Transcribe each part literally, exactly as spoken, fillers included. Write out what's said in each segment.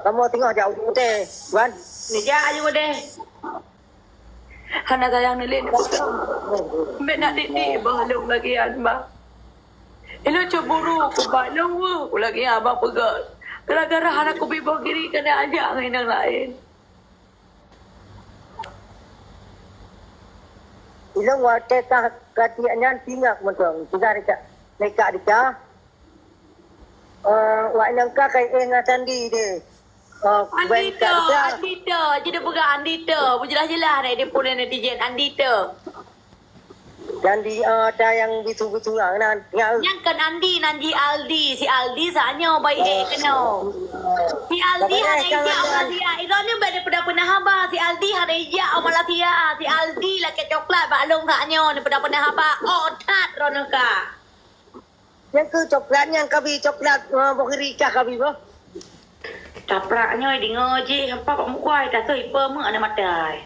Kamoe singoh jak u Aceh, Wan. Neujak aju deh. Hana sayang neuh lé neupeugah. Bèk na tiek-tiek boh lôn lagèe nyan, bah. Ilôn cemburu, kubat lôn weueh, lagèe nyan abang peugah. Gara-gara hana kubi boh giri keuneuk jak ngon inong laén. Ilôn watèe ka, ka tiek nyan tingak mantong. Tiga dekat, dekat, dekat. Eh, wak nyang ka kai éh ngon Sandi deh. Eh, Andi Teu, Andi Teu, jeuet peugah Andi Teu. Beujeulaih-jeulaih deh di phon netizen, Andi Teu. Sandi, eh, ta nyang bisu-bisu nyan, nyan. Nyang kon Andi, nan jih Aldi. Si Aldi saat nyoe baik éh keunoe. Si Aldi hana ijak Malaysia. Ilôn ni bèk dipeudah peunah haba. Si Aldi hana ijak Malaysia. Si Aldi lakèe coklat bak lôn saat nyoe, dipeudah peunah haba. Oh, that droeneuh ka. Nyang keu coklat nyan kabi coklat, eh, boh giri kah kabi boh. Taprak nyoe deungö jih, hampa bak muka ai, tasoe ipe meuh aneuk mata ai.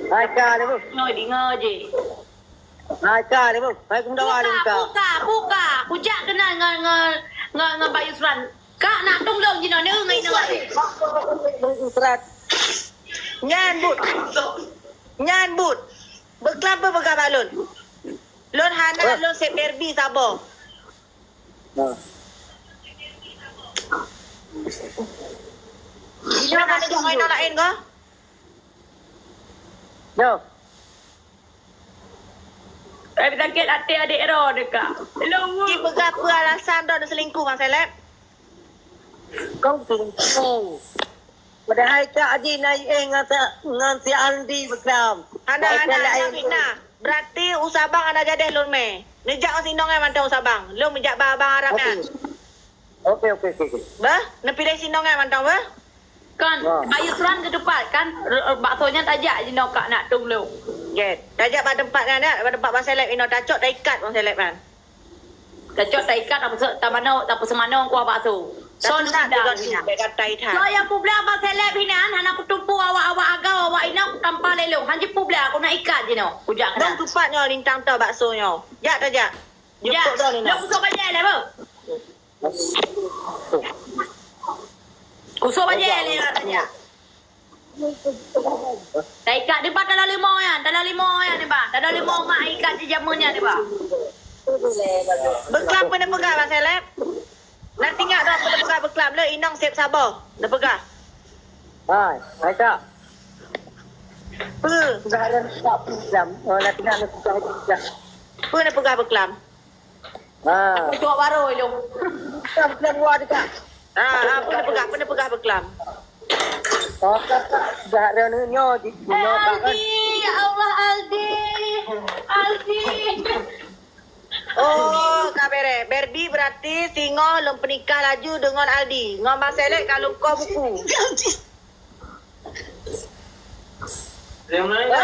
Hai ka lé boh. Nyoe deungö jih. Hai ka lé boh. Hai kum dawa lé ka. Buka, buka, buka. Kujak keunan ngon, ngon, ngon, ngon Bayu Suran. Kak nak tông lôn jinoe neu ngai neu. Nyan buet. Nyan buet. Beuklam peue peugah bak lôn. Lôn hana lôn sép Barbie saboh. Jinoe ka neujak ngon inong laén ko? Yo. Eh, sakét até adék droe deh, Kak. Hello, Bu. Ci peugah peue alasan droe neuselingkuh, Bang Seleb? Kong selingkuh. Padahai Kak Haji na éh ngon si, ngon si Aldi beuklam. Hana, hana, hana fitnah. Berarti u Sabang hana jadeh lôn mè. Neujak ngon si inong nyan mantong u Sabang. Lôn meujak bak abang Arab nyan. Oke, oke, oke, oke. Beuh, neupiléh si inong nyan mantong beuh? Kan, Bayu Suran keu teumpat kan, r-, r-, bakso nyan tajak jinoe Kak nak tông lôn. Jeuet. Tajak bak teumpat nyan, bak teumpat Bang Seleb inoe, tacok taikat Bang Seleb nyan. Tacok taikat, tapeuseumanoe, tapeuseumanoe kuah bakso. Son dah. Soe nyang peublah Bang Seleb hinan, hana kuteupeu awak-awak agam, awak inong tanpa lé lôn. Han jipeublah, keuneuk ikat jinoe. Kujak keunan. Dong teumpat nyoe lintang toh bakso nyoe. Jak tajak. Jak. Lôn kusok bajèe lé, beuh. Kusok bajèe lé, tajak. Taikat dipat taloe limong nyan, taloe limong nyan dipat. Taloe limong mak ikat di jameun nyan dipat. Beuklam peue neupeugah Bang Seleb? Nah, tingak dah peue neupeugah beuklam le inong sép saboh. Neupeugah. Hai, hai Kak. Peue? Peugah ada tak peugah. Oh, nah tingak neupeugah beuklam. Peue neupeugah beuklam? Ha. Aku jawab baru ilong. Bukan, bukan dua dekat. Ha, ha, peue neupeugah, peue neupeugah beuklam? Oh, kakak, dah ada ni, nyoe, di, nyoe, Kak, kan? Aldi, ya Allah, Aldi. Aldi. Oh, ka bereh. Barbie berarti singoh lôn peunikah laju deungon Aldi. Ngon Bang Seleb ka lôn koh buku. Di mana?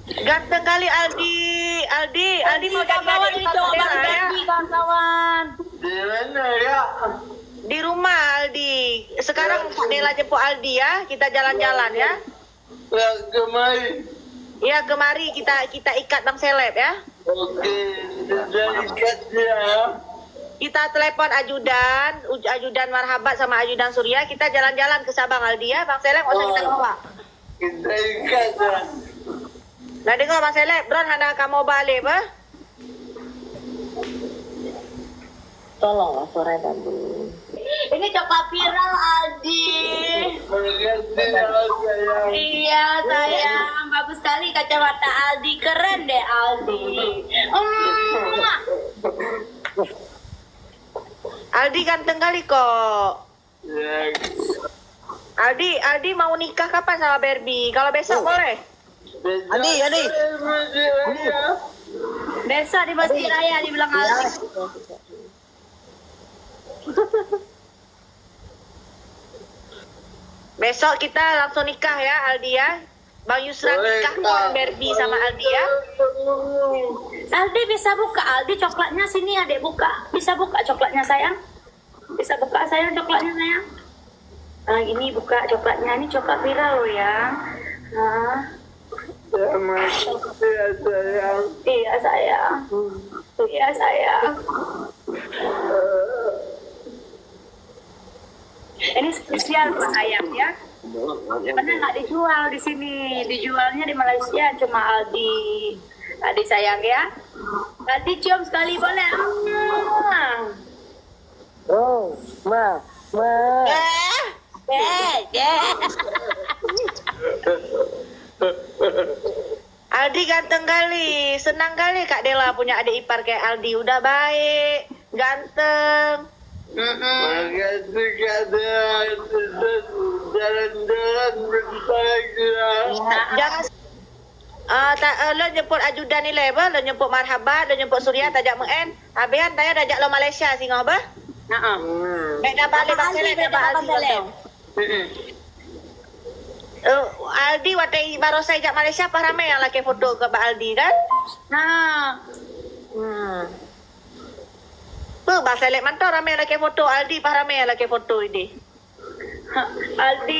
Ganteng kali Aldi. Aldi, Aldi mau jadi adik itu, Bang Seleb, ya? Aldi, kawan-kawan. Di mana, ya? Di rumah, Aldi. Sekarang Kak Nela jemput Aldi, ya. Kita jalan-jalan, ya. Ya, kemari. Ya, kemari kita, kita ikat Bang Seleb, ya. Oke, kita ikat dia. Kita telepon ajudan, uj-, ajudan Marhabat sama ajudan Surya, kita jalan-jalan ke Sabang, Aldi, ya. Bang Seleb, nggak usah kita bawa. Kita ikat dia. Nah, dengar Bang Seleb, droen hana kamoe ba lé, bah? Tolonglah suara bagus. Ini coklat viral, Aldi. Makasih ya, sayang. Iya, sayang. Bagus sekali kacamata Aldi. Keren deh, Aldi. Mwah. Aldi ganteng kali kok. Ya. Aldi, Aldi mau nikah kapan sama Barbie? Kalau besok boleh? Adi, Adi. Besok di Masjid Raya dibilang Aldi. Besok kita langsung nikah ya, Aldi ya. Bang Yusran nikahkan Barbie sama Aldi ya. Aldi bisa buka, Aldi coklatnya sini adek buka. Bisa buka coklatnya sayang. Bisa buka sayang coklatnya sayang. Ah, ini buka coklatnya, ini coklat viral loh ya. Ah. Ya, makasih ya sayang. Iya sayang. Ya sayang. Ini spesial buat ayah ya. Karena nggak dijual di sini, dijualnya di Malaysia cuma Aldi. Aldi sayang ya. Aldi cium sekali boleh. Ah. Oh, ma, ma. Eh, eh, eh. Aldi ganteng kali, senang kali Kak Dela punya adik ipar kayak Aldi. Udah baik, ganteng. Mm-mm. Makasih Kak Dela, jalan-jalan berbahagia. Jangan uh, ta, uh, lo jemput ajudan ilai bah, lo jemput marhabat, lo jemput Surya tajak meu'en. Habis han taya tajak lo Malaysia singoh bah. Nah, Hmm. Baik dah balik bang selek dah bang Aldi. Mm-mm. Uh, Aldi watèe barosa ijak Malaysia pas ramai yang lakèe foto ke bang Aldi kan? Nah, Hmm. Pe bang selek mantong ramai lakèe foto Aldi pas ramai yang lakèe foto ini. Aldi